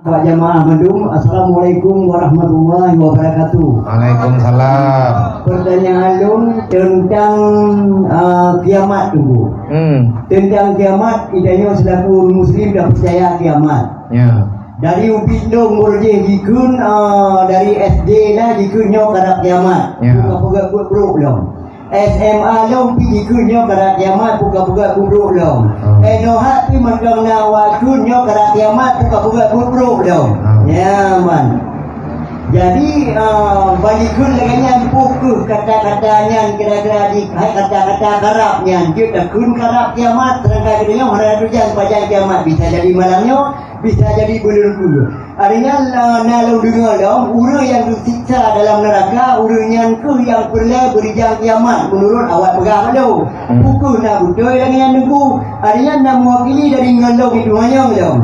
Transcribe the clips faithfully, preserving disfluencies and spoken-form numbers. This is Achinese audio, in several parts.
Pak jamaah mandum, Assalamualaikum warahmatullahi wabarakatuh. Waalaikumsalam. Pertanyaan lôn tentang, ah, kiamat tu, Bu. Hmm. Tentang kiamat, geutanyoe selaku ureuëng muslim dak peucaya kiamat. Ya. Dari ubit lôn beureujeih jikheun, ah, dari S D lah jikheun nyoe karab kiamat. Ya. Bukan peugah buet brok lom. S M A lom pih jikheun nyoe karab kiamat, bukan peugah buet brok lom. Hmm. Eh, nohat pih mantong na awak kheun nyoe karab kiamat, bukan peugah buet brok lom. Hmm. Ya, man. Jadi, ah, bagi kheun lagée nyan, peue kheueh kata-kata nyan kira-kira di, hai kata-kata karab nyan, jeuet takheun karab kiamat, seudangkan geutanyoe hana tujan pajan kiamat, bisa jadi malam nyoe, bisa jadi buleuen keue. Artinya, na, na lôn deungoe lom, ureuëng nyang geusiksa dalam neuraka, ureuëng nyan kheueh nyang peureulée beurijang kiamat, meunurot awak peugah bak lôn. Hmm. Peue kheueh na beutôi lagée nyan Teungku. Artinya, na meuwakili dari ngon lôn di teumanyong lom.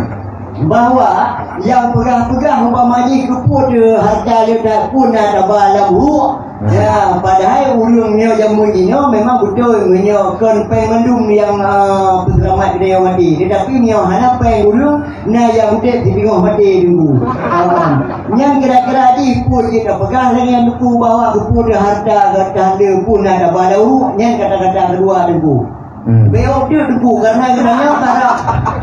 Bahwa nyang peugah-peugah umpama jih keupeue hareuta le that pun na taba lam ruek. Ya, padahai ureuëng nyoe jameun jinoe memang beutôi meunyoe kon péng mandum nyang, ah, peuseulamat keu maté. Tetapi nyoe hana péng ureuëng, na nyang udeb siteungoh maté Teungku. Ah, nyan kira-kira jih peue jeuet tapeugah lagée nyan Teungku bahwa keupeue hareuta gata le pun na taba lam ruek, nyan kata-kata keudua Teungku. Hmm. Bék ôk teuk Teungku, karena geutanyoe karab,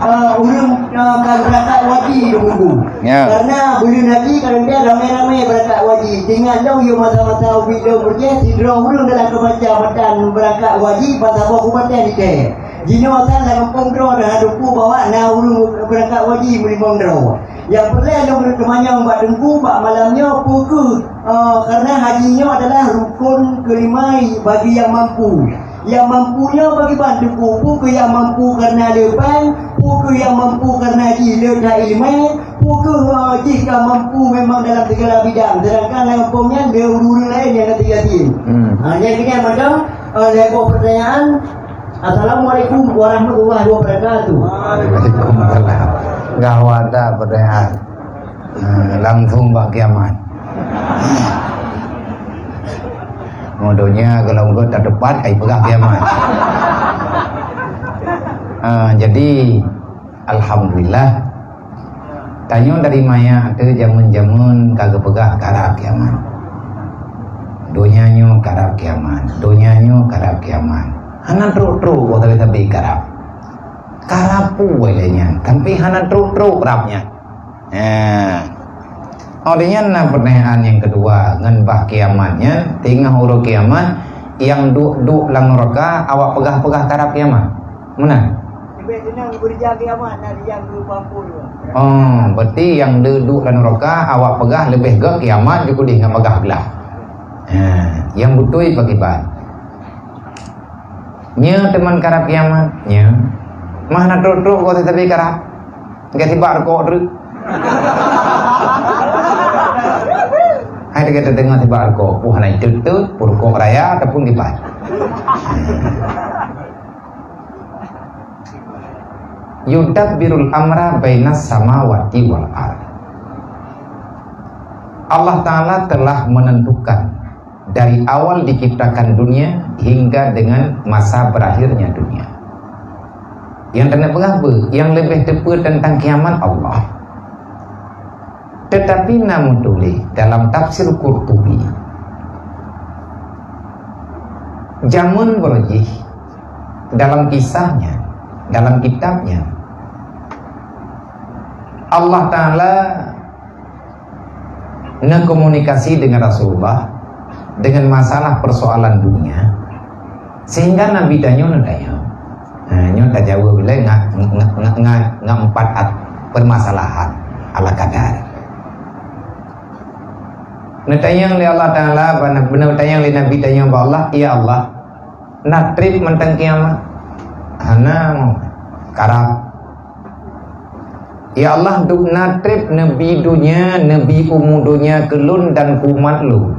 eh, ureuëng, eh, ka beurangkat haji Teungku. Ya. Karena buleuen haji kadang-kadang ramé-ramé beurangkat haji. Teuingat lôn, yôh masa-masa ubit lôn beureujeih, sidroe ureuëng dalam keumaca matan beurangkat haji, ban saboh ubat di tée. Jinoe san lam gampông droe dan Teungku bahwa na ureuëng beurangkat haji meulimong droe. Nyang peureulée lôn teumanyong bak Teungku bak malam nyoe, peue kheueh, eh, karena haji nyoe adalah rukon kelima bagi nyang mampu. Nyang mampu nyoe pakriban Teungku, peue kheueh nyang mampu kareuna le péng, peue kheueh nyang mampu kareuna jih le that iéleumé, peue kheueh, eh, jih ka mampu memang dalam segala bidang, seudangkan lam gampông nyan le ureuëng-ureuëng laén nyang ka tinggai. Hmm. Ha, nyan keuh nyan mantong, eh, lhée boh pertanyaan. Assalamualaikum warahmatullahi wabarakatuh. Waalaikumsalam. Gawat dah pertanyaan. Ha, langsung bak kiamat. Modonya kalau engkau tak tepat, ai peugah kiamat. Ha, jadi, alhamdulillah, tanyoe dari maya ateueh jameun-jameun ka geupeugah karab kiamat. Donya nyoe karab kiamat, donya nyoe karab kiamat. Hana trok-trok, wah, tabi-tabi karab. Karab peue lé nyan, tapi hana trok-trok rab nyan. Nah, óh lheueh nyan na pertanyaan nyang keudua, ngon bah kiamat nyan, teungoh uroe kiamat, nyang duek-duek lam nuraka awak peugah-peugah karab kiamat. Meunan? Leubeh seunang beureuja kiamat na rijang geupeuampôn. Oh, berarti nyang duek-duek lam nuraka awak peugah leubeh gét kiamat jikudeh ngon bagah blah. Ha, nyang beutôi pakriban? Nyoe teuma karab kiamat, nyoe. Mah na trok-trok goe teutabé karab. Gét sibak rukok treuk. Hai teuga teudeungoe sibak rukok. Wah, na itot-tot, rukok raya ataupun kiban. Yudabbirul amra bainas samawati wal ard. Allah Ta'ala telah menentukan dari awal diciptakan dunia hingga dengan masa berakhirnya dunia. Nyang teuneuk peugah beu, nyang leubeh teupeue teuntang kiamat Allah. Tetapi na meutuléh dalam tafsir Qurtubi, jameun beureujeih dalam kisahnya, dalam kitabnya, Allah Ta'ala neukomunikasi dengan Rasulullah dengan masalah persoalan dunia, sehingga Nabi tanyoe neutanyong. Nah, nyoe tajaweueb lé ngat, ngat, ngat, ngat, ngat empat at-, permasalahan ala kadar. Neutanyong lé Allah Ta'ala, neutanyong lé Nabi tanyoe bak Allah, "Ya Allah, na treb mantong kiamat?" "Hana, karab." "Ya Allah, dum na treb neubi dunia, neubi umu dunia keu lôn dan keu umat lôn?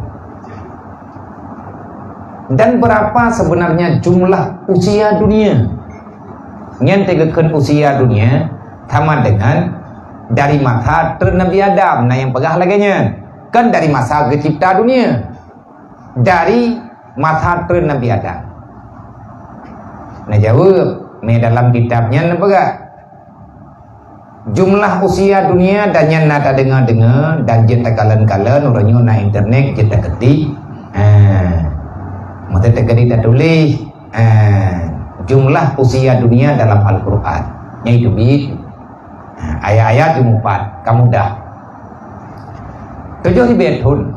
Dan berapa sebenarnya jumlah usia dunia?" Nyan teugeukeun usia dunia sama dengan dari masa treun Nabi Adam, na nyang peugah lagée nyan. Kan dari masa geucipta dunia. Dari masa treun Nabi Adam. Neujaweueb, mé dalam kitab nyan neupeugah, Jumlah usia dunia dan nyan na tadeungoe-deungoe dan jeuet takalon-kalon, uroe nyoe na internet, jeuet taketik. Ha. Meuteuk taketik tatuléh. Ha. Jumlah usia dunia dalam Al-Quran. Nyan itu bit. Ha. Ayat-ayat jumeupat. Ka mudah. Tujoh ribèe thon.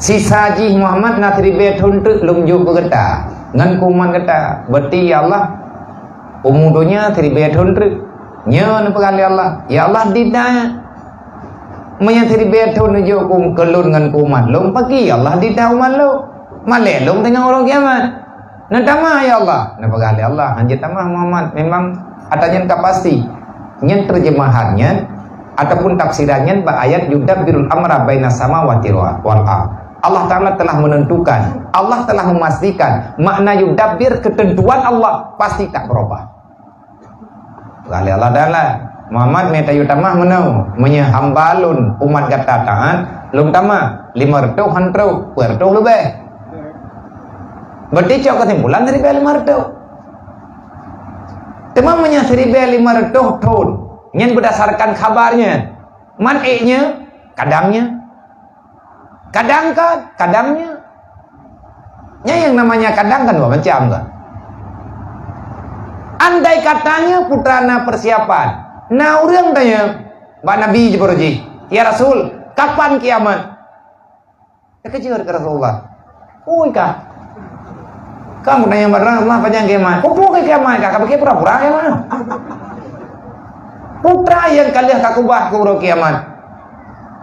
Sisa jih Muhammad na siribèe thon treuk lôn jok keu gata, ngon keu umat gata. Berarti, ya Allah, umu donya siribèe thon treuk. Nyoe neupeugah lé Allah, "Ya Allah, dita meunyoe siribèe thon neujok keu, keu lôn ngon keu umat lôn, paki, ya Allah, dita umat lôn. Malèe lôn teungoh uroe kiamat." Neutamah, ya Allah. Neupeugah lé Allah, "Hanjeuet tamah, Muhammad. Memang ata nyan ka pasti." Nyan terjemahan nyan ataupun tafsiran nyan bak ayat, "Yudabbirul amra bainas samawati wal ard." Allah Ta'ala telah menentukan, Allah telah memastikan. Makna yudabbir, ketentuan Allah pasti tak berubah. Kali Allah Ta'ala, "Muhammad, mita yue tamah meunoe, meunyoe hamba lôn umat gata taat, lôn tamah, lima reutôh han trôk, peuet reutôh leubeh." Berarti cok kesimpulan siribèe lima reutôh. Teuma meunyoe siribèe lima reutôh thon, nyan berdasarkan khabar nyan. Man ék nyoe, kadang nyoe. Kadang kan, kadang nyoe. Nyan nyang namanya kadang kan dua macam kan. Andai katanya putra na persiapan, na ureuëng tanya bak Nabi jibeureuji, "Ya Rasul, kapan kiamat?" Teukeujot keu Rasulullah. "Ui ka. Kamu tanya bak Rasulullah pajan kiamat. Kupu ke kiamat ka, ka pikir pura-pura kiamat." Putra nyang ka lheueh ka keubah keu uroe kiamat.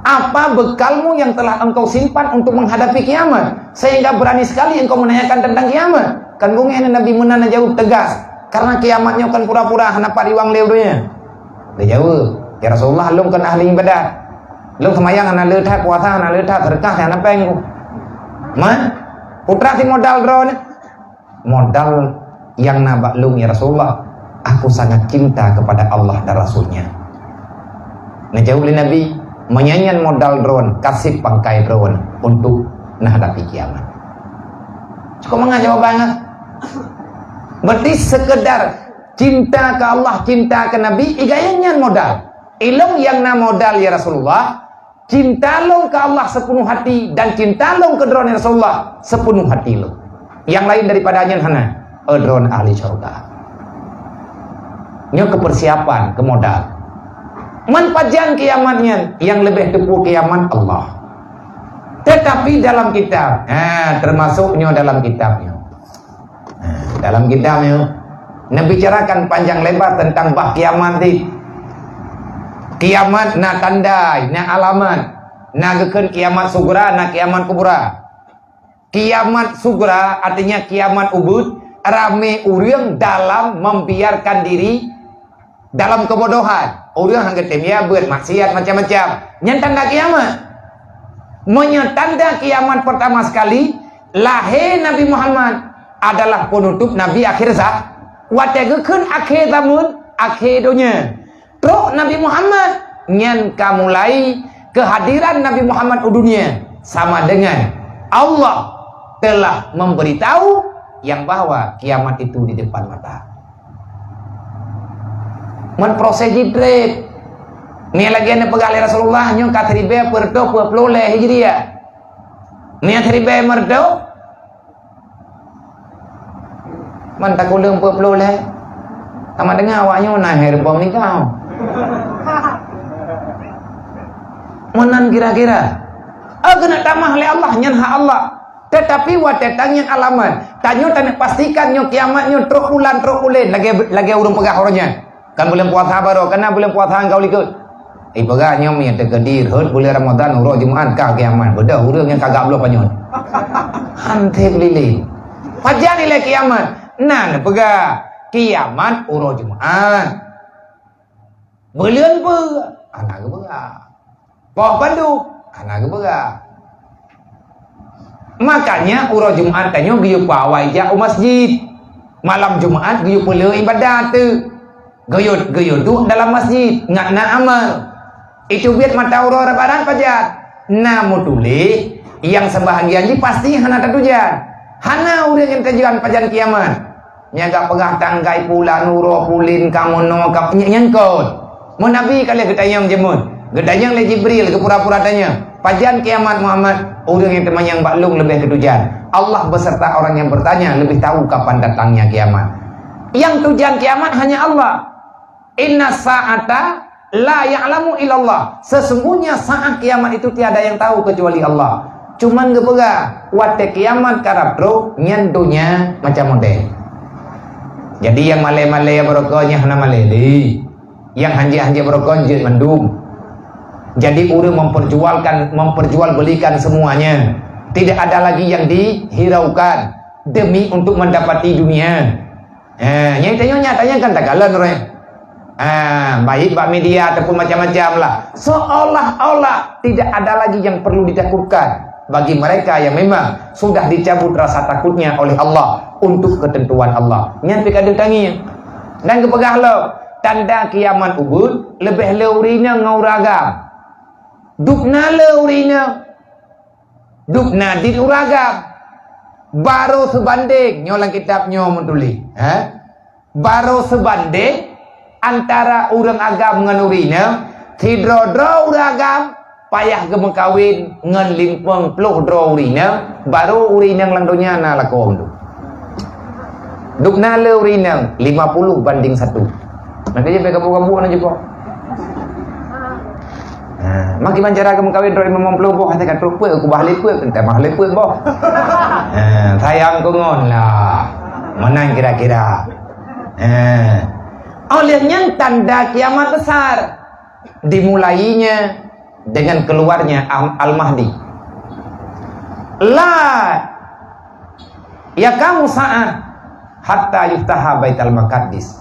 Apa bekalmu yang telah engkau simpan untuk menghadapi kiamat, sehingga berani sekali engkau menanyakan tentang kiamat? Kan bungéh Nabi meunan jaweueb tegas, karena kiamat nyoe kan pura-pura hana pat iwang lé ureuëng nyan. Geujaweueb, "Ya Rasulullah, lôn kan ahli ibadat. Lôn seumayang hana le that, puasa hana le that, seudeukah hana péng ku." Man, putra si modal droe nyoe. Modal nyang na bak lôn, ya Rasulullah, aku sangat cinta kepada Allah dan Rasul-Nya. Neujaweueb lé Nabi, meunyan nyan modal droen, ka sép pangkai droen untuk neuhadapi kiamat. Cukup mangat jawaban nyan. Berarti sekedar cinta ke Allah, cinta ke Nabi, igaya nyan modal. Ilôn nyang na modal, ya Rasulullah, cinta lôn keu Allah seupenuh hati dan cinta lôn keu droeneuh Rasulullah seupenuh hati lôn. Nyang laén daripada nyan hana, eh, droeneuh ahli syurga. Nyoe keu persiapan, keu modal. Man pajan kiamat nyan, nyang leubeh teupeu kiamat Allah. Tetapi dalam kitab, ha, termasuk nyoe dalam kitab nyoe. Nah, dalam kitab nyoe, neubicarakan panjang lebar tentang bah kiamat tadi. Kiamat na tanda, na alamat. Na geukheun kiamat sugra, na kiamat kubra. Kiamat sugra artinya kiamat ubeut, ramé ureuëng dalam membiarkan diri dalam keubodohan, ureuëng hana geutem ya, beuet maksiat macam-macam. Nyan tanda kiamat. Meunyoe tanda kiamat pertama sekali, lahé Nabi Muhammad adalah penutup nabi akhir za-, watée geukheun akhé zamon, akhé donya. Trok Nabi Muhammad, nyan ka mulai kehadiran Nabi Muhammad u dunia sama dengan Allah telah memberitahu yang bahwa kiamat itu di depan mata. Ngon proses jih treb. Meunyoe lagée neupeugah lé Rasulullah, nyoe ka siribée peuet reutôh peuet ploh lhée Hijriah. Meunyoe siribée meureutoh, man takuleueng peuet ploh lhée. Sama deungon awak nyoe na hai reubom nikah. Meunan kira-kira. Ah, keuneuk tamah lé Allah, nyan hak Allah. Tetapi watée tangieng alamat, tanyoe taneuk pastikan nyoe kiamat nyoe trok bulan, trok buleuen, lagée, lagée ureuëng peugah uroe nyan. Kan buleuen puasa baroe, kana buleuen puasa nyang ka u likot. Ipeugah nyoe mie teukeudi rhot buleuen Ramadhan, uroe Jumat ka kiamat. Beudôh ureuëng nyang ka gabloh panyöt. Hanté keulileng. Pajan ilée kiamat? Nan peugah kiamat uroe Jumat. Buleuen peue? Hana geupeugah. Poh padub? Hana geupeugah. Makanya uroe Jumat tanyoe geuyue pawai jak u masjid. Malam Jumat geuyue peuleueh ibadat teuh. Geuyue, geuyue duek dalam masjid ngat na amal. Itu biet mata uroe Ramadhan pajan. Na meutuléh nyang seubahagian jih pasti hana tatujan. Hana ureuëng nyang tajan pajan kiamat. Nyang ka peugah tanggai pula nuro pulin kamoe no ka nyang kot. Mun Nabi ka lheueh geutanyong jeumun. Geutanyong lé Jibril, geupura-pura tanyong. Pajan kiamat Muhammad? Ureuëng nyang teumanyong bak lôn leubeh keu tujan. Allah beserta orang yang bertanya lebih tahu kapan datangnya kiamat. Yang tujan kiamat hanya Allah. Inna sa'ata la ya'lamu illallah. Sesungguhnya saat kiamat itu tiada yang tahu kecuali Allah. Cuman geupeugah, watée kiamat karab trok, nyan donya macam model. Jadi yang malée-malée beurokok nyan hana malée lé. Yang hanjeuet-hanjeuet beurokok jeuet mandum. Jadi ureuëng memperjualkan, memperjualbelikan semuanya. Tidak ada lagi yang dihiraukan demi untuk mendapati dunia. Eh, nyang tanyoe nyatanya kan takalon roh. Ah, baik bak media ataupun macam-macam lah. Seolah-olah tidak ada lagi yang perlu ditakutkan bagi mereka yang memang sudah dicabut rasa takutnya oleh Allah untuk ketentuan Allah. Nyan pih ka deuh tangieng. Dan geupeugah lom, tanda kiamat ubit leubeh le ureuëng inong ngon ureuëng agam. Dubna le ureuëng inong. Dubna dit ureuëng agam. Barô seubandéng, nyoe lam kitab nyoe meutuléh, ha? Barô seubandéng antara ureuëng agam ngon ureuëng inong, sidroe-droe ureuëng agam payah geumeukawen ngon limong ploh droe ureuëng inong, barô ureuëng inong lam donya na lakoe mandum. Dubna le ureuëng inong, lima puluh banding satu. Maka jih bèk gabuk-gabuk na jipok. Ha, makai bancara geumeukawen droe limong ploh boh, hana ka trok peuet, kubah lé peuet, entah bah lé peuet boh. Ha, sayang keu ngon lah. Meunan kira-kira. Ha. Oleh nyan tanda kiamat besar dimulainya dengan keluarnya Al-, Al-Mahdi. La yaqamu sa'ah hatta yuftaha Baitul Maqdis.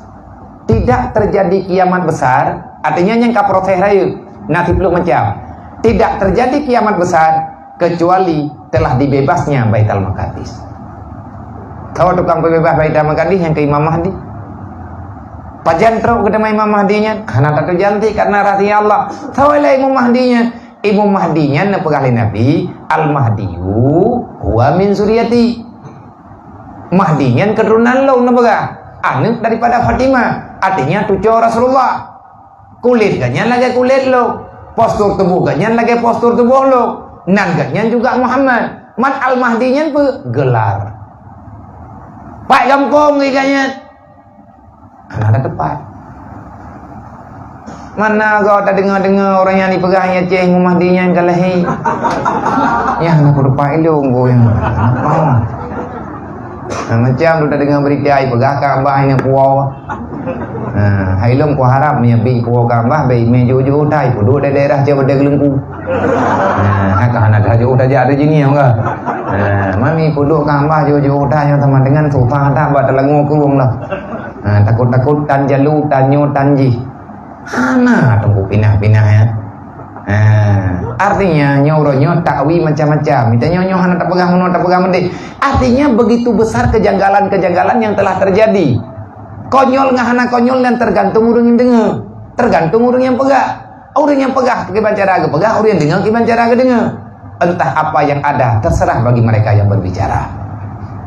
Tidak terjadi kiamat besar, artinya nyang ka proses rayeuk, na siplôh macam. Tidak terjadi kiamat besar kecuali telah dibebasnya Baitul Maqdis. Soe tukang peubeubaih Baitul Maqdis? Nyang keu Imam Mahdi. Pajan trok geuteumé Imam Mahdi nyan? Hana tatujan cit karena rahasia Allah. Soe lé Imam Mahdi nyan? Imam Mahdi nyan neupeugah lé Nabi, "Al-Mahdiyu huwa min zuriyati." Mahdi nyan keuturonan lôn neupeugah, aneuk daripada Fatimah, artinya cucoe Rasulullah. Kulét geuh nyan lagèe kulét lôn, postur tuboh geuh nyan lagèe postur tuboh lôn, nan geuh nyan juga Muhammad. Man Al-Mahdi nyan peue? Gelar. Pat gampông geuh nyan. Hana teupat. Mana gata deungoe-deungoe ureueng nyang jipeugah nyan Aceh Imam Mahdi nyan ka lahé? Nyan hana peureupat ilôn goe nyan. Apa? Nah, macam tu tadeungoe beurita jipeugah Ka'bah nyan puwoe. Nah, hai lôn kuharap meunyo bit puwoe Ka'bah, bèk imè jiôh-jiôh that, peuduek di daerah Cibadèe Geulengku. Nah, hana, hana jiôh that jak ateueh jinih ka. Nah, mami peuduek Ka'bah jiôh-jiôh that nyoe sama dengan susah that bak teulangoe krueng lah. Ha, takot-takot tan jalu, tan nyoe, tan jih. Hana teungku pinah-pinah, ya. Ha, artinya nyoe uroe nyoe takwil macam-macam. Mita nyoe, nyoe hana tapeugah meunoe, tapeugah meudéh. Artinya begitu besar kejanggalan-kejanggalan yang telah terjadi. Konyol ngon hana konyol nyan tergantung ureueng nyang deungoe, tergantung ureueng nyang peugah. Ureueng nyang peugah kiban cara geupeugah, ureueng nyang deungoe kiban cara geudeungoe. Entah apa yang ada, terserah bagi mereka yang berbicara.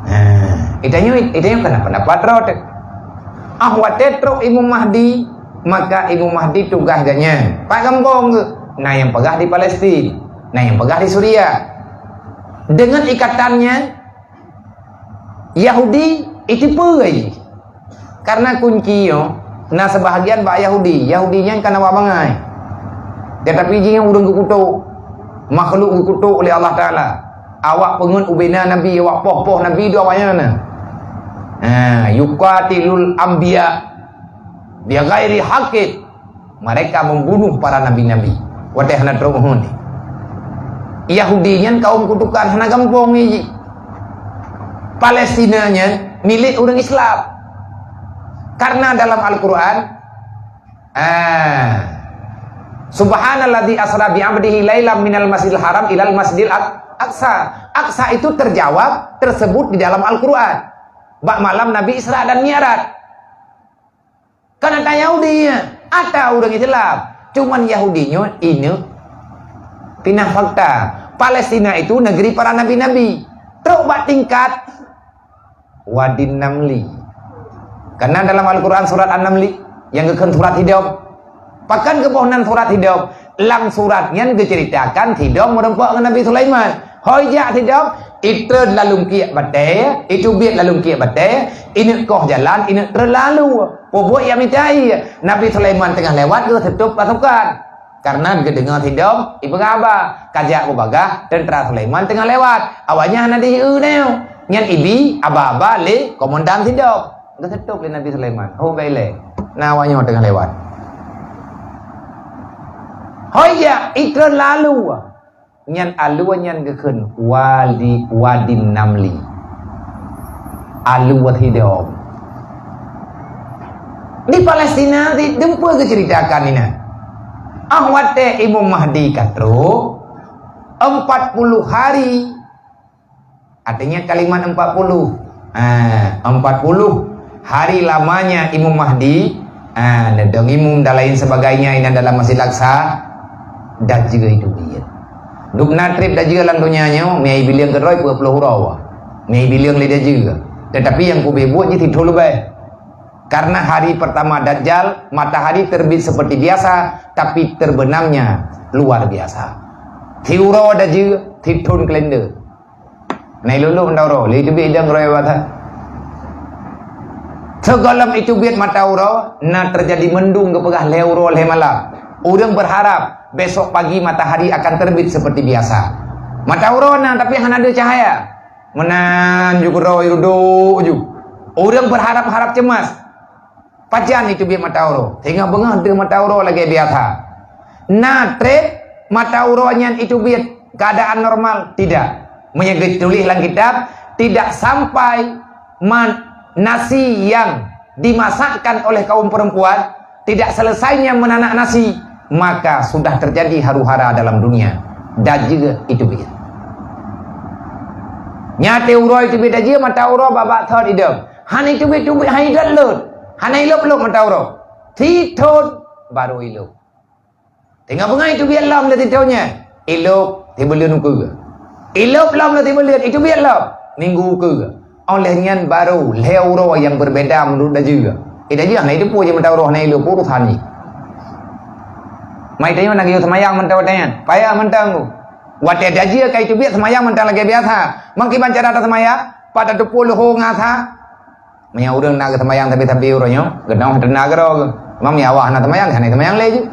Nah, itanyoe, itanyoe keunan pendapat droe teuh. Ah, watèe trok Imam Mahdi, maka Imam Mahdi tugaih geuh nyan. Pat gampông geuh? Na nyang peugah di Palestina, na nyang peugah di Suria. Dengan ikatannya, Yahudi itipeue jih. Karena kunci nyoe na seubahagian bak Yahudi. Yahudi nyan kan awak bangai. Tetapi jih nyan ureueng geukutok, makhluk geukutok lé Allah Taala. Awak peungeut ubena Nabi, awak poh-poh Nabi dua awak nyan na. Ha, yuqatilul anbiya bighairi haqqin. Mereka membunuh para nabi-nabi. Watèe hana trok Uhud. Yahudi nyan kaum kutukan hana gampông jih. Palestina nyan milék ureueng Islam. Karena dalam Al-Qur'an, ah, "Subhanalladzi asra bi 'abdihi lailam minal masjidil haram ilal masjidil aq-, aqsa." Aqsa itu terjawab, tersebut di dalam Al-Qur'an. Bak malam Nabi Isra dan Mi'raj. Kan ata Yahudi nyan, ata ureueng Islam. Cuman Yahudi nyoe ineuk pinah fakta. Palestina itu negeri para nabi-nabi. Trok bak tingkat Wadin Namli. Karena dalam Al-Quran surat An-Namli, nyang geukheun surat sidom. Pakon geuboh nan surat sidom? Lam surat nyan geuceuritakan sidom meurumpok ngon Nabi Sulaiman. Hôi jak sidom, itreun lalungkiek batée, iteubiet lalungkiek batée, ineuk koh jalan, ineuk treun lalu. Peubuet nyang mita ié. Nabi Sulaiman teungoh lewat geuh teutup pasukan. Karena geudeungoe sidom ipeugah haba, ka jak bubagaih teuntra Sulaiman teungoh lewat. Awaknyan hana jieu nyoe. Nyan ibi aba-aba lé komandan sidom. Geuteutup lé Nabi Sulaiman. Ho bèk ilée. Na awaknyoe teungoh lewat. Hôi jak, itreun lalu. Nyan alue nyan geukheun Wadi, Wadin Namli. Alue sidom. Di Palestina di dumpeue geuceuritakan inan. Ah watée Imam Mahdi ka trok, empat puluh hari. Artinya kalimat empat puluh. Ah, empat puluh hari lamanya Imam Mahdi, ah, neudong imum dan lain sebagainya inan dalam Masjid Aqsa, dajeue itu biet. Dubna treb dajeue lam donya nyoe, miyai bileung keudroe peuet ploh uroe. Miyai bileung lé dajeue. Tetapi nyang kubeuet jih sithon leubeh. Karena hari pertama Dajjal, matahari terbit seperti biasa, tapi terbenamnya luar biasa. Siuroe dajeue, sithon kalender. Na ilop-lop mata uroe, lé teubiet idang roe bata. Sigohlom iteubiet mata uroe, na terjadi mendung geupeugah lhée uroe lhée malam. Ureuëng berharap besok pagi matahari akan terbit seperti biasa. Mata uroe na, tapi hana ada cahaya. Meunan ju keudroe rudok ju. Ureuëng berharap-harap cemas. Pajan iteubiet mata uroe? Singoh beungoh deuh mata uroe lagée biasa. Na treb mata uroe nyan iteubiet keadaan normal? Tidak. Meunyoe geutuléh lam kitab, tidak sampai man-, nasi yang dimasakkan oleh kaum perempuan, tidak selesainya menanak nasi, maka sudah terjadi haru-hara dalam dunia. Dajeue iteubiet. Nyan watée uroe iteubiet dajeue, mata uroe babah thon idong. Hana iteubiet-teubiet, hana idot-lot, hana ilop-lop mata uroe. Sithon baru ilop. Teungoh beungoh iteubiet lom lé sithon nyan. Ilop sibuleuen ukeue. Ilop lom lé sibuleuen, iteubiet lom minggu ukeue. Óh lheueh nyan baru lhée uroe nyang beubeda meunurot dajeue. Eh, dajeue hana iteupeue jih mata uroe hana ilop, urosan jih. Mai tanyoe na geuyue seumayang mantong watée nyan. Payah mantong. Watée dajeue ka iteubiet seumayang mantong lagée biasa. Meukiban cara taseumayang, pat tateupeue leuhô ngon asa. Meunyoe ureuëng na geuseumayang tapi-tapi uroe nyoe, geunoe teuna keudroe geuh. Mam nyawa hana seumayang, hana seumayang lé jih.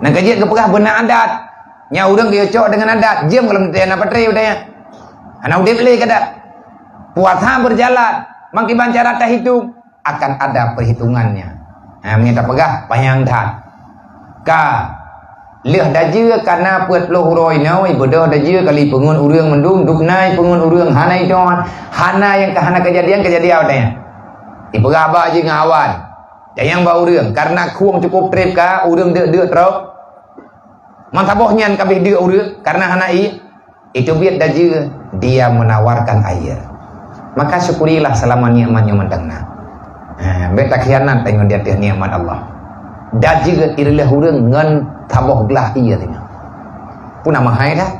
Nyang ka jeuet geupeugah beuna adat. Nyan ureuëng geuyue cok deungon adat, jeuem gohlom teuntée na patré udeb nyan. Hana udeb lé keu adat. Puasa berjalan, meukiban cara tahitung, akan ada perhitungannya. Ha, meunyoe tapeugah panyang that. Ka lheueh dajeue ka na peuet ploh uroe inoe, beudôh dajeue kali peungon ureuëng mandum, dubna peungon ureuëng hana itoe, hana nyang ka hana keujadian, keujadian watée nyan. Ipeugah haba jih ngon awan. Tanyong bak ureuëng, karena khueng cukup treb ka, ureuëng deuk-deuk trok. Meusaboh nyan ka abéh deuk ureuëng, karena hana ié. Iteubiet dajeue, dia menawarkan air. Maka syukurilah selama nikmat nyoe mantong na. Ha, bék takhianat tanyoe di ateueh nikmat Allah. Dajeue ireuleh ureuëng ngon saboh glah ié tanyoe. Peue na meuhai that?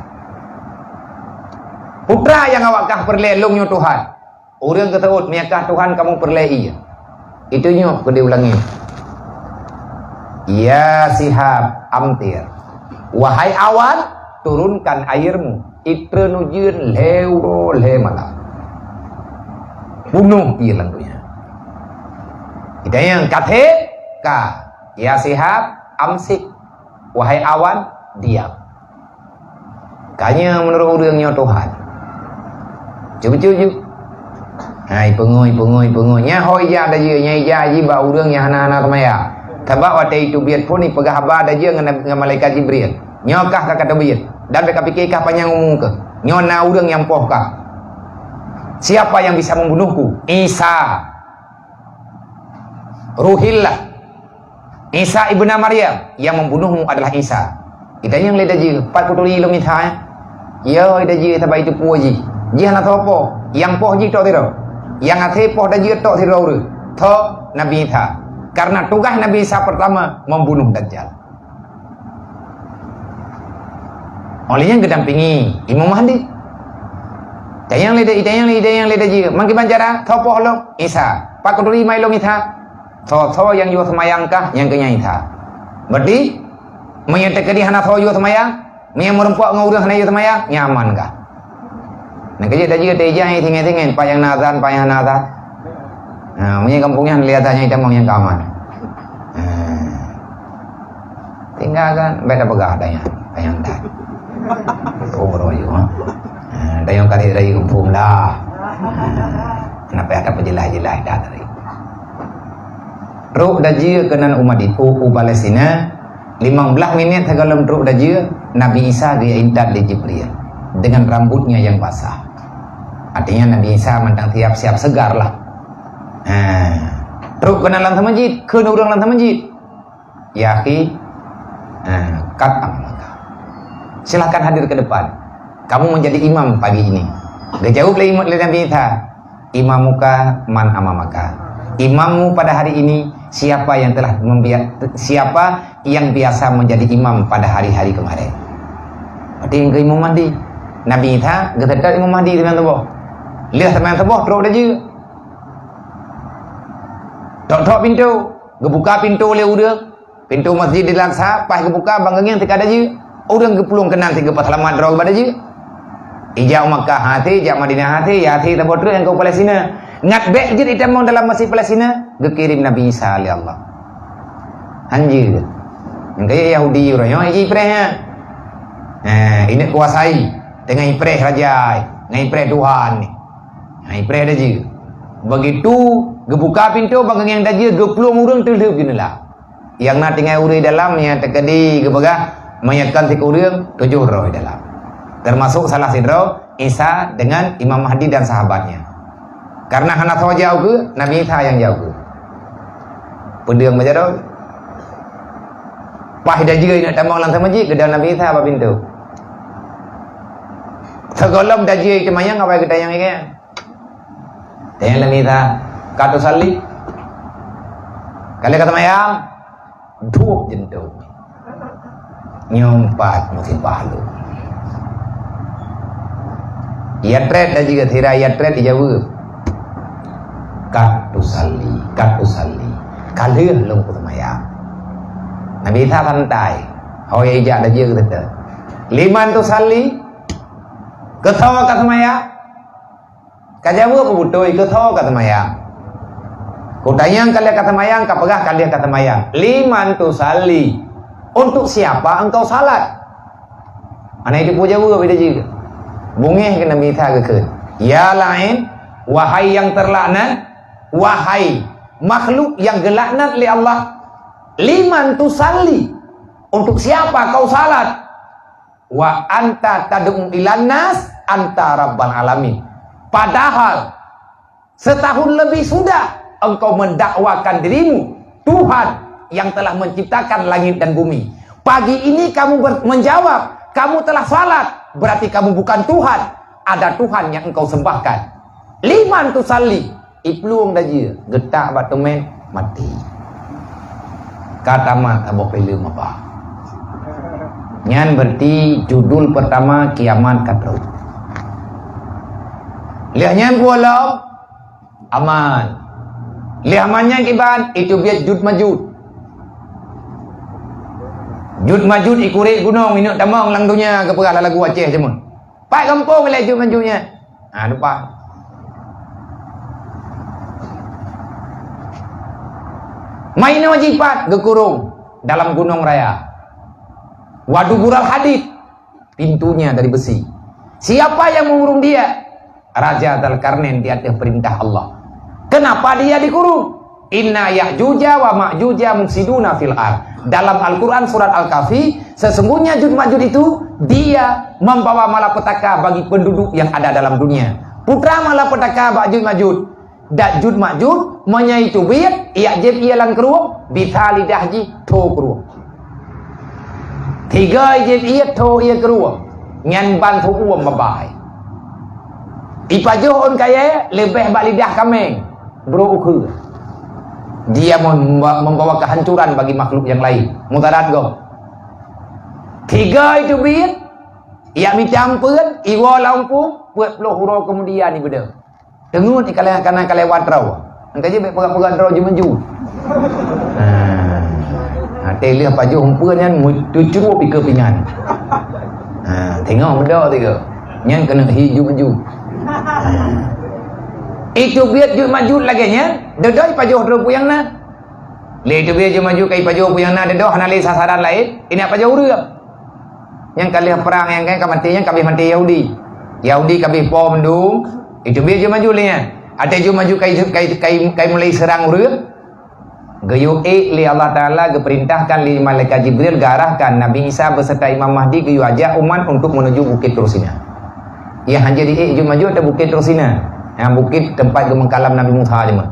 Peue teuma nyang awak kah peureulée lôn nyoe Tuhan? Ureuëng geuseuôt, "Meunyoe kah Tuhan kamoe peureulée ié." Itunyok keu di u langét. "Ya Sihab, amtir." Wahai awan, turunkan airmu. Itreun ujeuen lhée uroe lhée malam. Bunoh ié lam donya. Itanyong, "Ka treb?" "Ka." "Ya Sihab, amsik." Wahai awan, diam. Ka nyoe meunurot ureuëng nyoe Tuhan. Cucu-cucu. Ha, ipeungui, ipeungui, ipeungui. Nyan ho ija dajeue, nyan ija jih bak ureuëng nyang hana-hana seumayang. Sabab watée iteubiet phon ipeugah haba dajeue ngon, ngon malaikat Jibril. Nyoe kah ka kateubiet. Dan bék kapike kah panyang umu keuh. Nyoe na ureuëng nyang poh kah. Siapa yang bisa membunuhku? Isa. Ruhillah. Isa ibna Maryam, yang membunuhmu adalah Isa. Itanyong lé dajeue, "Pat kuturi lôn Isa, eh?" "Ya, dajeue, sabab iteupeue jih. Jih hana soe poh, nyang poh jih tok sidroe. Nyang hase poh dajeue tok sidroe ureuëng, tok Nabi Isa. Karena tugaih Nabi Isa pertama membunuh Dajjal." Óh lheueh nyan geudampingi Imam Mahdi. Tanyong lé, tanyong lé, tanyong lé Dajjal. Mangkiban cara, tho poh lom, Isa. Pakon turi mai lom Isa. Tho-tho nyang yue seumayang kah, nyang keu nyan Isa. Berarti, meunyoe teukeudi hana tho yue seumayang, meunyoe meurumpok ngon ureuëng hana yue seumayang, nyan aman kah. Nah, kejak Dajjal teuijang singai-singai, pat nyang na azan, pat nyang hana azan. Ha, meunyoe gampông nyan lé azan nyang itamong nyang ka aman. Ha. Tinggai kan, bèk tapeugah dayang, dayang dat. Oh, roh yue, ha. Ha, dayang kali dari gampông dah. Ha, kenapa ada pejelas-jelas dah tadi? Trok Dajjal keunan u Madi-, u, u Palestina, limong blaih minit sigohlom trok Dajjal, Nabi Isa geuintat lé Jibril dengan rambutnya yang basah. Artinya Nabi Isa mantong siap-siap segar lah. Ha. Trok keunan lam masjid, kheun ureuëng lam masjid. Ya akhi, ha, kat amamaka. Silahkan hadir ke depan. Kamu menjadi imam pagi ini. Geujaweueb lé imam, lé Nabi Isa, "Imamuka man amamaka." Imammu pada hari ini siapa yang telah membia-, siapa yang biasa menjadi imam pada hari-hari kemarin. Berarti engkau Imam Mahdi. Nabi Isa geuseutôt Imam Mahdi teumanyong suboh. Lheueh teumanyong suboh trok Dajjal. Tok-tok pintoe, geubuka pintoe lé ureuëng. Pintoe Masjidil Aqsa paih geubuka, ban geungieng teuka Dajjal. Ureuëng geuplueng keunan sigoe peuseulamat droe bak Dajjal. Ijak u Makkah hasé, ijak Madinah hasé, ya hasé saboh treuk nyang ka u Palestina. Ngat bèk jeuet itamong dalam masjid Palestina, geukirém Nabi Isa lé Allah. Hanjeuet. Nyang kaya Yahudi uroe nyoe jipreh nyan. Eh, ineuk kuasai, teungoh ipreh raja, ngon ipreh Tuhan ni. Ha, ipreh Dajjal. Begitu geubuka pintoe, ban geungieng Dajjal, geuplueng ureuëng teulheueh jeuneula. Nyang na tinggai ureuëng dalam nyang teukeudi geupeugah, meunyoe kon sikureueng tujoh droe dalam. Termasuk salah sidroe Isa dengan Imam Mahdi dan sahabatnya. Karena hana soe jak ukeue, Nabi Isa nyang jak ukeue. Peudeueng bak jaroe. Paih Dajjal ineuk tamong lam masjid, geudong Nabi Isa bak pintoe. Sigohlom Dajjal teumanyong, awai geutanyong lagèe nyan. Tanyong lé Nabi Isa, "Ka tusalli?" Ka lheueh ka seumayang, duek jeuntông. Nyoe pat musibah lôn. Ia trép Dajjal, sira ia trép ijaweueb, "Ka tusalli, ka tusalli." Ka lheueh lôn kuseumayang. Nabi Isa santai. Ho ijak Dajjal geuseutôt. "Liman tusalli?" Keu soe ka seumayang? Ka jaweueb beutôi, keu soe ka seumayang. Kutanyong ka lheueh ka seumayang, ka peugah ka lheueh ka seumayang. "Liman tusalli?" Untuk siapa engkau salat? Hana jiteupeue jaweueb, beda jih. Beungéh keu Nabi Isa geukheun, "Ya la'in, wahai yang terlaknat, wahai makhluk yang geulaknat lé Allah, liman tusalli? Untuk siapa kau salat?" "Wa anta tad'u ilan nas anta rabbal alamin." Padahal setahun lebih sudah engkau mendakwakan dirimu Tuhan yang telah menciptakan langit dan bumi. Pagi ini kamu ber-, menjawab, kamu telah salat, berarti kamu bukan Tuhan. Ada Tuhan yang engkau sembahkan. "Liman tusalli?" Iplueng Dajjal, geutak bak teumèt, maté. Ka tamat saboh filem apa? Nyan berarti judul pertama kiamat ka trok. Lheueh nyan peue lom? Aman. Lheueh aman nyan kiban, iteubiet Jud Majud. Jud Majud ikurek gunong, ineuk tamong lam donya geupeugah lam lagu Aceh jameun. Pat gampông lé Jud Majud nyan? Ha, lupa. Mainoe jipat geukurong dalam gunong raya. Wa dubural hadid, pintunya dari besi. Siapa yang mengurung dia? Raja Dzulkarnain di atas perintah Allah. Kenapa dia dikurung? "Inna Ya'juja wa Ma'juja mufsiduna fil ard." Dalam Al-Quran surat Al-Kahfi, sesungguhnya Jud Majud itu dia membawa malapetaka bagi penduduk yang ada dalam dunia. Peue treuk malapetaka bak Jud Majud? Dak Jud Majud, meunyoe iteubiet, ijak jieb ie lam krueng, bisa lidah jih tho krueng. Tiga jieb ie tho ie krueng, nyan ban tho uem babah. Ipajoh ôn kayèe leubeh bak lidah kaméng, brok ukheue. Dia mem-, membawa kehancuran bagi makhluk yang lain. Mudarat gob. Tiga iteubiet, Yak mita ampeuen, iwoe lam umpung, peuet ploh uroe keumudian ibeudôh. Teungeut ikalée kana kalewat droe. Engka jih bék peugah-peugah droe jumaju. Ha. Ha, teuh lheueh pajoh ampeuen nyan meutucrup ikeue pingan. Ha, tengok beudôh tiga. Nyan keuneuk hi jumaju. Ha. Itu biet jumaju lagée nyan, deudoi pajoh droe puyang na. Lé itu biet jumaju kai pajoh puyang na deudôh hana lé sasaran laén, inak pajoh ureuëng. Nyang ka lheueh prang nyang ka maté nyan ka habéh maté Yahudi. Yahudi ka habéh po mandum, itu biet jumaju lé nyan. Até jumaju kai, kai, kai, kai mulai seurang ureuëng. Geuyue ék lé Allah Taala geupeurintahkan lé malaikat Jibril geuarahkan Nabi Isa beserta Imam Mahdi geuyue ajak umat untuk menuju Bukét Tursina. Nyang hana jiék jumaju ateueh Bukét Tursina, nyang bukét teumpat geumeukalam Nabi Musa jameun.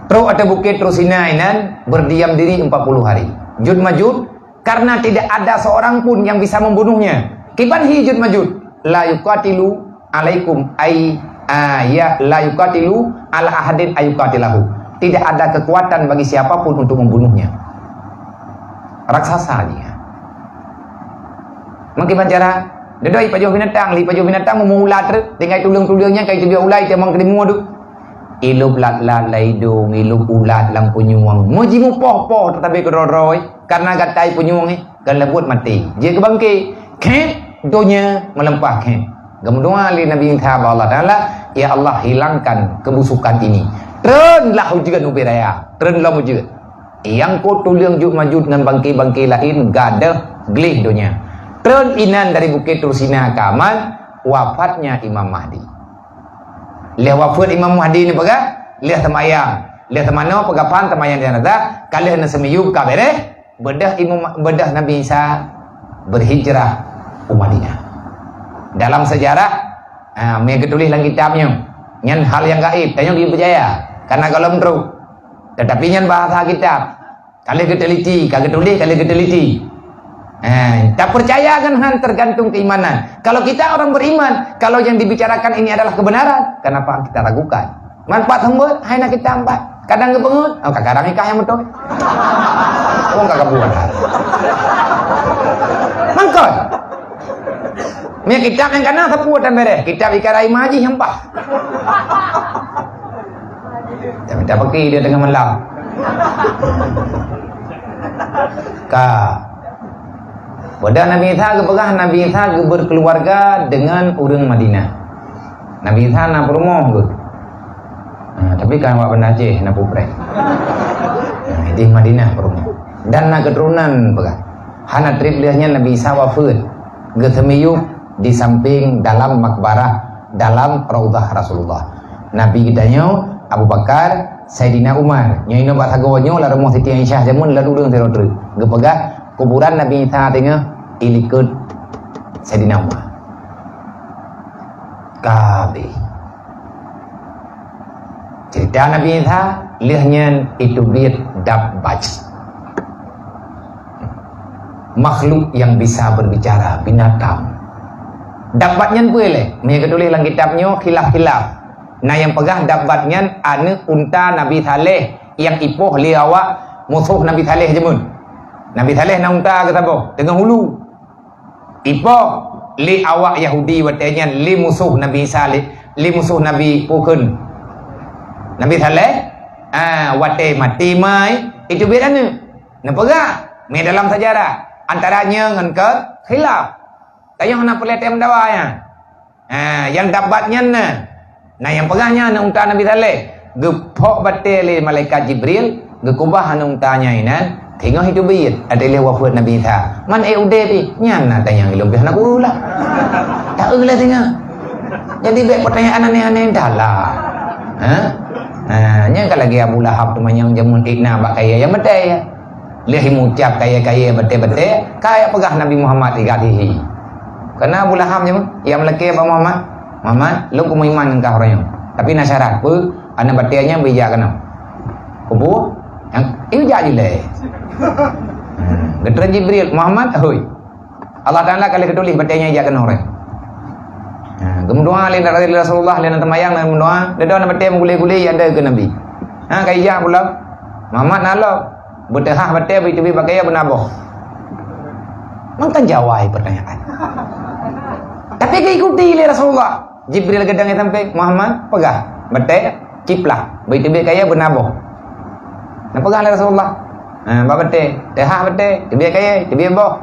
Trok ateueh Bukét Tursina inan berdiam diri empat puluh hari. Jud Majud, karena tidak ada seorang pun yang bisa membunuhnya. Kiban hi Jud Majud, la yuqatilu alaikum ay, ah, ya, la yuqatilu ala ahadin ayuqatilahu. Tidak ada kekuatan bagi siapapun untuk membunuhnya. Raksasa dia. Mungkin cara, deudoi pajoh binatang, li pajoh binatang, meumulat, tinggai tuleueng-tuleueng nyan, kai teubiet ulai, tiamong keulimu tu. Ilop lat-lat lam idong, ilop ulat lam punyueng. Meujimupoh-poh teutabé keudroe-droe, karena gatai punyueng nyan, kan leubuet maté. Jeuet keu bangké. Khép, donya meuleumpah khép. Geumeudoa lé Nabi Isa bak Allah Taala, "Ya Allah, hilangkan kebusukan ini." Treun lah ujeuen ubé raya, treun lom ujeuen. Nyang kot tuleueng Jud Majud ngon bangké-bangké laén gadôh gleh donya. Treun inan dari Bukét Tursina ka aman, wafatnya Imam Mahdi. Lheueh wafeuet Imam Mahdi neupeugah, lheueh seumayang, lheueh seumanoe peugapan seumayang jenazah, ka lheueh neuseumiyueb ka béréh, beudôh Imam, beudôh Nabi Isa berhijrah u Madinah. Dalam sejarah, ah, meugeuteuléh lam kitab nyoe, nyan hal nyang gaéb, tanyoe geupeucaya, karena gohlom trok. Tetapi nyan bahasa kitab. Ka lheueh geuteliti, ka geutuléh, ka lheueh geuteliti. Eh, tak percaya kan han tergantung keimanan. Kalau kita orang beriman, kalau yang dibicarakan ini adalah kebenaran, kenapa kita ragukan? Manfaat hamba, hai na kita empat. Kadang geupeungeut, oh, kadang ikah nyang beutôi. Oh, ka kabuat. Mangkon. Mie kitab nyang kana sapeue tan bereh, kitab ikara imaji nyang paih. Tapi tak peki dia tengah malam. Ka. Pada Nabi Isa geupeugah, Nabi Isa geuberkeluarga dengan ureuëng Madinah. Nabi Isa na peurumoh geuh. Ha, tapi kan awak Banda Aceh na pupreh. Ha, di Madinah peurumoh. Dan na keuturonan peugah. Hana treb lheueh nyan Nabi Isa wafeuet. Geuseumiyueb di samping dalam makbarah, dalam Raudhah Rasulullah. Nabi geutanyoe, Abu Bakar, Saidina Umar. Nyoe inoe bak sagoe nyoe lam rumoh Siti Aisyah jameun lôn ureuëng sidroe treuk. Geupeugah kuburan Nabi Isa teungoh ilikot Saidina Umar. Ka habéh. Cerita Nabi Isa, lheueh nyan itu biet dabbat. Makhluk yang bisa berbicara, binatang. Dabbat nyan peue lé? Meunyoe geutuléh lam kitab nyoe khilaf-khilaf. Na nyang peugah dabbat nyan aneuëk unta Nabi Saleh nyang ipoh lé awak musoh Nabi Saleh jameun. Nabi Saleh na unta geusaboh, teungoh ulu. Ipoh lé awak Yahudi watée nyan lé musoh Nabi Isa lé, lé musoh Nabi pukon Nabi Saleh, ah, watée maté mai, itu biet aneuëk. Neupeugah, mé dalam sejarah, antara nyoe ngon kon khilaf. Tanyoe hana peureulée tém dawa nyan. Ha, nyang dabbat nyan na. Na nyang peugah nyan aneuëk unta Nabi Saleh. Geuphok batée lé malaikat Jibril, geukeubah aneuëk unta nyan inan, teungoh itu biet, ateueh lheueh wafeuet Nabi Isa. Man ék udeb pih, nyan na tanyong ilôn pih hana guru lah. Tak eu lé teungoh. Jadi bék pertanyaan aneh-aneh dah lah. Ha? Ha, nyan ka lagée Abu Lahab teumanyong jameun ék na bak kayée nyang beutée. Lheueh mucab kayée-kayée beutée-beutée, ka jak peugah Nabi Muhammad igat hihi. Kana Abu Lahab nyan, ya meulakée bak Muhammad, "Muhammad, lôn keumeung iman ngon kah uroe nyoe. Tapi na syarat, peue? Aneuëk batée nyan beu ijak keunoe." Kubu, nyang, "Ijak jilée." Hmm, geutreun Jibril, "Muhammad, hôi. Allah Taala ka lheueh geutuléh batée nyan ijak keunoe uroe." Ha, geumeudoa lé Rasulullah, lé na teumayang dan meudoa, deudong na batée meugulée-gulée, ya ada keu Nabi. Ha, ka ijak pulang. Muhammad na lom. Beuteuhah batée, beuteubiet bak kayée beunaboh. Mangkan jawai pertanyaan. Tapi diikuti lé Rasulullah. Jibril geudong di sampéng, "Muhammad, peugah, batée ciplah, beu teubiet kayée beuna boh." Neupeugah lé Rasulullah, "Ha, bak batée, teuhah batée, teubiet kayée, teubiet boh."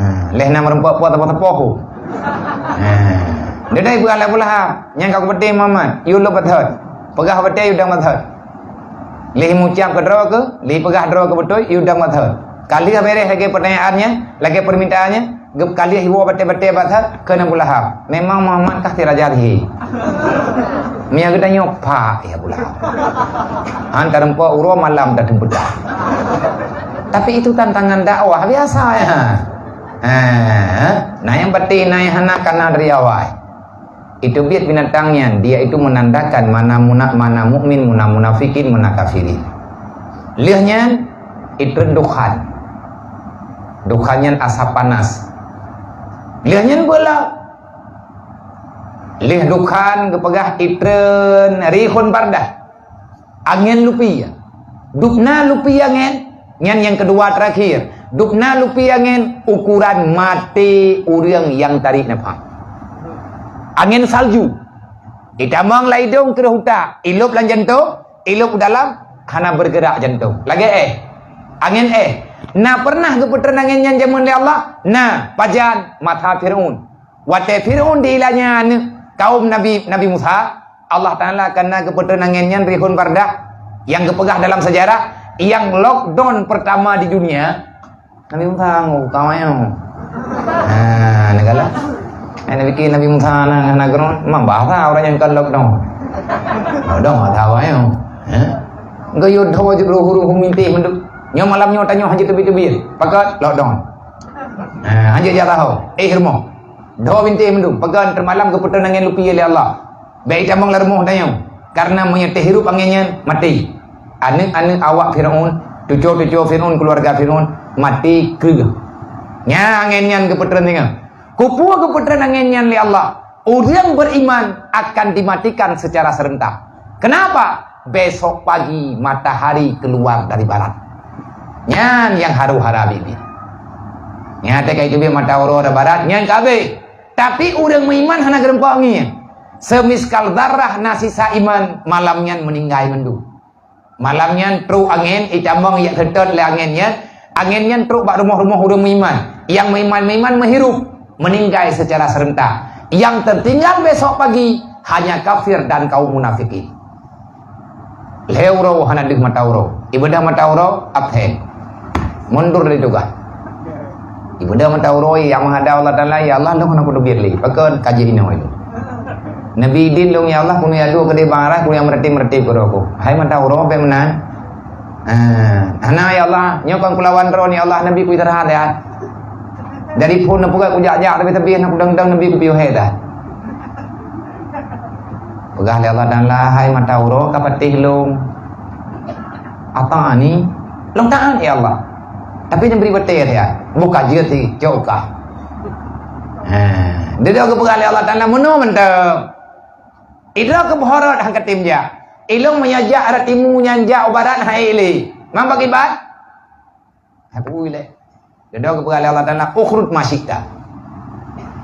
Ha, lheuh na meurumpok po teupôh-teupôh. Ha. Deudai peugah lé Abu Lahab, "Nyang ka kupeutém Muhammad, yue lôb bak thot. Peugah batée yue dong bak thot." Lheuh mucab keudroe keuh, lheuh peugah droe keuh beutôi, yue dong bak thot. Ka lheuh beureh lagée pertanyaannya, lagée permintaannya, geukalih iwoe batée-batée bak that keu Abu Lahab. Memang Muhammad kah si raja lihé. Meunyo geutanyoe, pak, ya Abu Lahab. Han tarumpok uroe malam dah teumpeugah. Tapi itu tantangan dakwah biasa ya. Ha, na nyang batin, na nyang hana kana dari awai. Itu biet binatang nyan, dia itu menandakan mana muna-, mana mukmin, mana munafikin, mana kafirin. Lheueh nyan, itreun dukhan. Dukhan nyan asap panas. Lheueh nyan beulap. Lheueh dukhan geupeugah itreun rihun bardah. Angén lupi. Dubna lupi angén, nyan nyang keudua terakhir. Dubna lupi angén ukuran maté ureuëng nyang tarik nafah. Angén salju. Itamong lam idong keudroe utak, ilôb lam jantong, ilôb u dalam, hana bergerak jantong. Lagée éh. Angén éh. Na pernah geupeutreun angén nyan jameun lé Allah? Na, pajan? Masa Fir'aun. Watée Fir'aun diilanya aneuëk kaum Nabi, Nabi Musa, Allah Taala kana geupeutreun angén nyan rihun bardah, nyang geupeugah dalam sejarah, nyang lockdown pertama di dunia. Nabi Musa ngau kawan nyoe. Ha, negala. Ai Nabi ki Nabi Musa na na geron, memang bahasa orang yang kan lockdown. Lockdown ada awak nyoe. Ha? Geuyue dho jeuet ruhu-ruhu mintih mandum. Nyoe malam nyoe tanyoe hana teubiet-teubiet. Pakat lockdown. Ha, hana jak tahu. Eh, rumoh. Dho bintéh mandum, peugah teumalam geupeutreun angén lupi lé Allah. Bék itamong lam rumoh tanyoe, kareuna meunyoe teuhirup angén nyan, maté. Aneuëk-aneuëk awak Fir'aun, cuco-cuco Fir'aun, keuluwarga Fir'aun, maté kreueh. Nyan angén nyan geupeutreun singoh. Keupeue geupeutreun angén nyan lé Allah? Ureuëng beriman akan dimatikan secara serentak. Kenapa? Besok pagi matahari keluar dari barat. Nyan nyang haru hara bibi. Nyan teuka itu bi mata uroe dari barat, nyan ka habéh. Tapi ureuëng meuiman hana geureumpok ngieng. Semiskal darah na sisa iman, malam nyan meuninggai mandum. Malam nyan trok angén, itamong jak teutot lé angén nyan. Angén nyan trok bak rumoh-rumoh ureuëng meuiman. Nyang meuiman-meuiman meuhirup, meuninggai secara serentak. Nyang teutinggal besok pagi hanya kafir dan kaum munafikin. Lhée uroe hana deuh mata uroe. Ibadah mata uroe absen. Mundur dari tugas. Ibadah mata uroe nyang meuhadap Allah Taala, "Ya Allah, lôn hana kuteubiet lé. Pakon ka jih inoe lôn. Nabi idin lôn, ya Allah, keuneuk adu keudeh bang arah, keuneuk meureuti-meureuti keu droe ku." Hai mata uroe bék meunan. Ah, hana, ya Allah, nyoe kon kulawan droe, ya Allah, Nabi ku istirahat ya. Dari phon neupeugah kujak-jak, tapi-tapi hana kudang-dang Nabi kupiôh hé dah. Peugah lé Allah Taala, "Hai mata uroe, ka patéh lôn." Ata'ani, lôn taát, ya Allah. Tapi neubri batée ya, buka jeuet si cok kah. Ha, dia dah geupeugah lé Allah Taala, meunoe mantap. Idroe keu boh rot han katem jak. Ilong meunyo jak rot timu nyan jak u barat hai lé. Mang bak ibat? Hai peue lé. Dedo geupeugah lé Allah Taala, "Ukhruj ma syi'ta."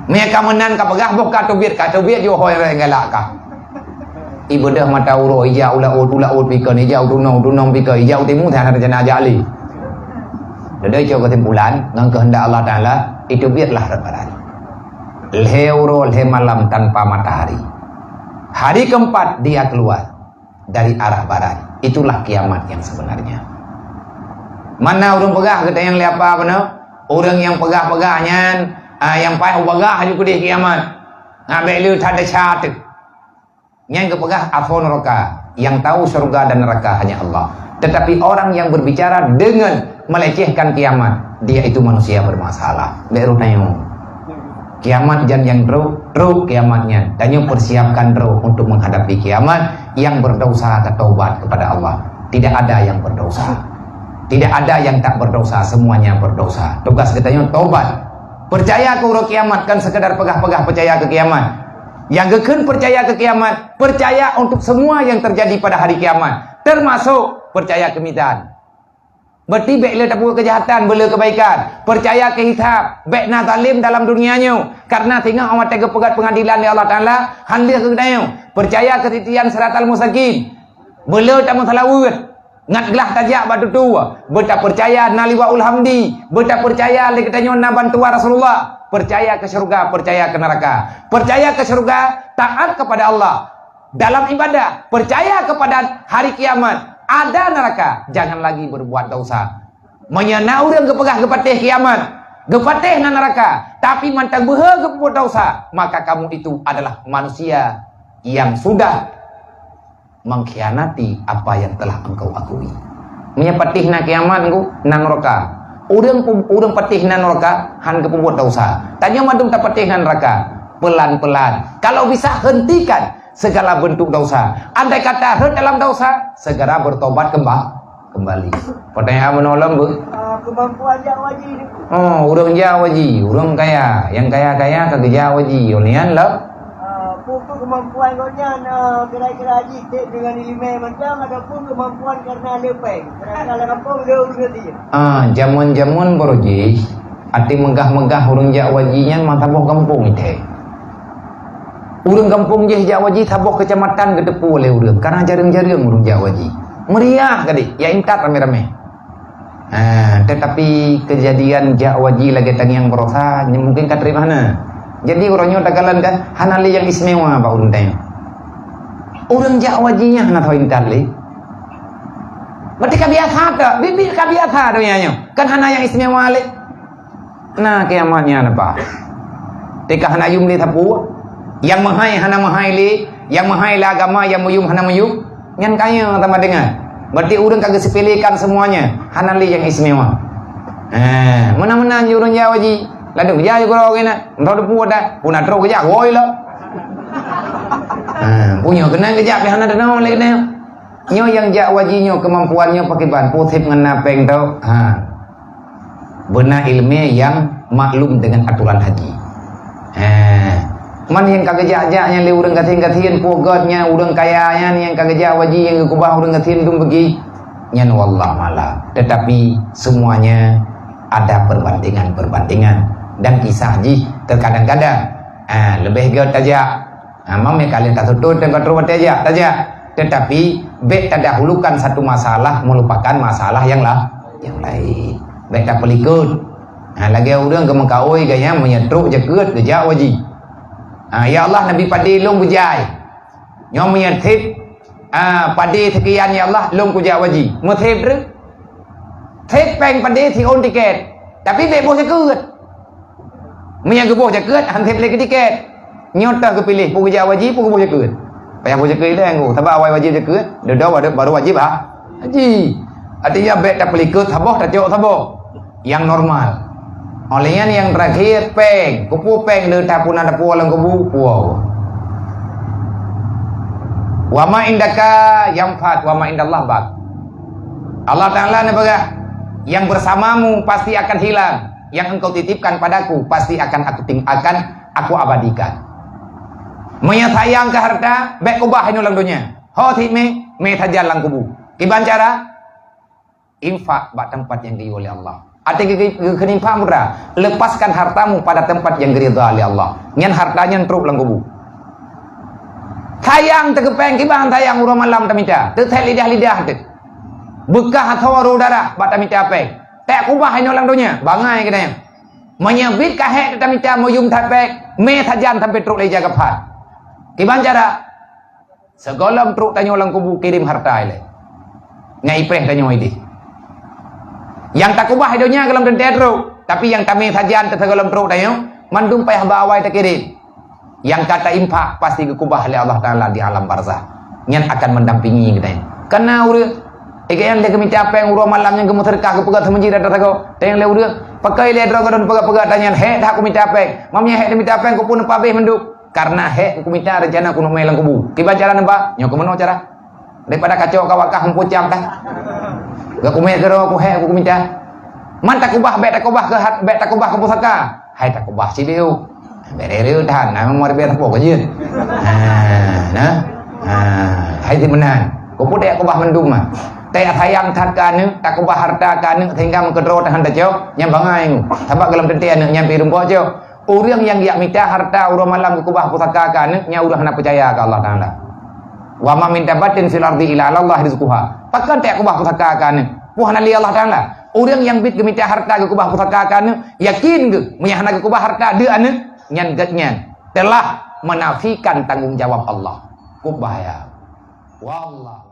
Meunyo ka meunan ka peugah, boh ka teubiet, ka teubiet jih ho nyang galak ka. Ibeudôh mata uroe, ija u laôt, u laôt pikon, ija u tunong, u tunong pikon, ija u timu, hana rencana jak lé. Dedo icok keusimpulan, ngon keuheundak Allah Taala, iteubietlah rot barat. Lhée uroe, lhée malam tanpa matahari. Hari keempat dia keluar dari arah barat. Itulah kiamat yang sebenarnya. Mana ureuëng peugah geutanyoe lé apa beuna? Ureuëng nyang peugah-peugah nyan, ah, nyang paih peugah aju keudeh kiamat. Ngabek lé that desya teuh. Nyang geupeugah asoe neuraka, yang tahu surga dan neraka hanya Allah. Tetapi orang yang berbicara dengan melecehkan kiamat, dia itu manusia bermasalah. Bék rot tanyoe. Kiamat jan nyang trok, trok kiamat nyan. Tanyoe persiapkan droe untuk menghadapi kiamat. Yang berdosa tatobat kepada Allah. Tidak ada yang berdosa. Tidak ada yang tak berdosa, semuanya berdosa. Tugas geutanyoe tobat. Percaya keu uroe kiamat, kon sekadar peugah-peugah percaya keu kiamat. Nyang geukheun percaya keu kiamat, percaya untuk semua yang terjadi pada hari kiamat, termasuk percaya keu mizan. Berarti bék le tapeubuet keujahatan, beu le keubaikan. Peucaya keu hisab, bék na zalim dalam dunia nyoe. Karena singoh watée geupeugét peungadilan lé Allah Taala, han lheueh keu geutanyoe. Peucaya keu titian siratal mustaqim. Beu le tameuseulaweuet. Ngat glah tajak bak tutue, beutapeucaya na liwaul hamdi, beutapeucaya lé geutanyoe na bantuan Rasulullah, peucaya keu syeuruga, peucaya keu neuraka. Peucaya keu syeuruga, taat kepada Allah dalam ibadah, peucaya kepada hari kiamat, ada neuraka, jangan lagi berbuat dosa. Meunyoe na ureuëng geupeugah geupatéh kiamat, geupatéh na neuraka, tapi mantong beuhe geupeubuet dosa, maka kamu itu adalah manusia yang sudah mengkhianati apa yang telah engkau akui. Meunyoe patéh na kiamat, engko na neuraka. Ureuëng pu-, ureuëng patéh na neuraka, han geupeubuet dosa. Tanyoe mandum tapatéh na neuraka. Pelan-pelan. Kalau bisa, hentikan segala bentuk dosa. Andai kata rhot dalam dosa, segera bertobat kemba-, kembali. Pertanyaan menolong, Bu? Ah, kemampuan jak haji ni. Oh, ureuëng jak haji, ureuëng kaya. Yang kaya-kaya ka geujak haji, ulian lah. Ah, peue kemampuan gobnyan, ah, kira-kira haji tek dengan ileumèe macam ataupun kemampuan karena le péng? Karena dalam kampung le ureuëng haji. Ah, jameun-jameun baroe jih, até meugah-meugah ureuëng jak haji nyan masa boh gampông ithèe. Ureuëng gampông jih jak haji saboh keucamatan geuteupeue lé ureuëng, karena jareueng-jareueng ureuëng jak haji. Meriah gadi, ya intat ramé-ramé. Ha, tetapi kejadian jak haji lagèe tangiang barosa, mungkin ka trép hana. Jadi uroe nyoe takalon kan, hana lé nyang istimewa bak ureuëng tanyoe. Ureuëng jak haji nyan hana tho intat lé. Berarti ka biasa tak? Bibi ka biasa donya nyoe. Kan hana nyang istimewa lé. Na kiamat nyan apa? Teuka hana yum lé sapeue. Nyang meuhai hana meuhai lé, nyang meuhai lé agama, nyang meuyum hana meuyum. Nyan kaya sama dengan. Berarti ureuëng ka geusepelekan semuanya, hana lé nyang istimewa. Eh, meunan-meunan jih ureuëng jak haji. Ladôm jak jih keudroe keunan. Entah depu dah, pun na trok geujak, woi lah. Eh, punya keunan geujak, pih hana deunong lé keunan. Nyoe nyang jak haji nyoe kemampuan nyoe pakriban, pusép ngon na péng tau. Ha. Beuna ileumèe nyang maklum dengan aturan haji. Ha. Man nyang ka geujak-jak nyan lé ureuëng gasien-gasien, peue gét nyan ureuëng kaya nyan nyang ka geujak haji nyang geukeubah ureuëng gasien dum beugi. Nyan wallahu a'lam. Tetapi semuanya ada perbandingan-perbandingan dan kisah jih terkadang-kadang, ha, leubeh gét tajak. Ha, mam meukalon tasutôt dan ka trok watèe jak, tajak. Tetapi bék tadahulukan satu masalah melupakan masalah yang la-, yang lain. Bék tapeulikot. Ha, lagèe ureuëng geumeukaôi gaya meunyoe trok jakeuet geujak haji. Ha, ya Allah, neubi padé lôn beujai. Nyoe meunyoe sép, ha, padé seukian ya Allah, lôn kujak haji. Meusép treuk. Sép péng padé siôn tiket. Tapi bék boh jakeuet. Meunyoe geuboh jakeuet, han sép lé keu tiket. Nyoe teuh geupiléh, peue geujak haji, peue geuboh jakeuet. Payah boh jakeuet ilèe ngon, sabab awai wajéb jakeuet, dudoe baru, baru wajéb ha-, haji. Artinya bék tapeulikot saboh, tacok saboh. Nyang normal. Óh lheueh nyan nyang terakhir, péng. Keupeue péng le tapuna tapuwoe lam kubu? Puwoe. Wa ma indaka yanfad, wa ma indallah baq. Allah Taala neupeugah, "Yang bersamamu pasti akan hilang, yang engkau titipkan padaku pasti akan aku ting-, akan aku abadikan." Meunyoe sayang keu hareuta, bék keubah inoe lam donya. Ho sit mè, mè sajan lam kubu. Kiban cara? Infak bak teumpat nyang geuyue lé Allah. Até geu-, geu-, geukheun infak mudra, lepaskan hartamu pada tempat yang geuridha lé Allah. Nyan harta nyan trok lam kubu. Sayang teukeupéng, kiban sayang uroe malam tamita, teuthét lidah-lidah teuh. Beukah athoe rô darah bak tamita péng. Teukeubah inoe lam donya, bangai keunan. Meunyoe bit ka hék tamita meuyum that péng, mè sajan sampoe trok lé ija kafan. Kiban cara? Sigohlom trok tanyoe lam kubu kirém harta ilèe. Ngon ipreh tanyoe idéh. Nyang takeubah donya gohlom teuntèe trok, tapi nyang tamè sajan teuh sigohlom trok tanyoe, mandum payah bak awai takirém. Nyang ka tainfak pasti geukeubah lé Allah Taala di alam barzakh. Nyan akan mendampingi geutanyoe. Kana ureuëng, eh, geuh nyan lé geumita péng uroe malam nyan geumeuseudeukah geupeugah seumeujid atra sagoe. Tanyong lé ureuëng, pakon lé droe gohlom peugah-peugah tanyan, "Hék dah kumita péng." Mam nyan hék neumita péng, keupeue neupabéh mandum? Karena hék kumita rencana keuneuk mè lam kubu. Kiban cara neuba? Nyoe keumeunyoe cara. Daripada kacok ka wakah meupucam dah. Gak kumè keudroe kuhék kumita. Man takeubah, bék takeubah keu hat-, bék takeubah keu pusaka. Hai takeubah sibieu. Bék reu-reu that, na meuribèe sapo keu jeuet. Ha, nah. Ha, hai si meunan. Keupeue takeubah mandum mah. Teuka sayang that keu aneuk, takeubah hareuta keu aneuk sehingga meukeudroe tahan tacok, nyan bangai nyoe. Sabab gohlom teuntée aneuk nyan pih rumpok cok. Ureuëng nyang geujak mita hareuta uroe malam geukeubah pusaka keu aneuk, nyan ureuëng hana peucaya keu Allah Taala. "Wa ma min dabbatin fil ardi illa 'alallah rizquha." Pakon teukeubah pusaka keu aneuk? Peue hana lé Allah Taala. Ureuëng nyang biet geumita hareuta geukeubah pusaka keu aneuk, yakin geuh meunyo hana geukeubah hareuta deuk aneuk, nyan geuhnyan telah menafikan tanggong jawab Allah. Kok bahaya. Wallah.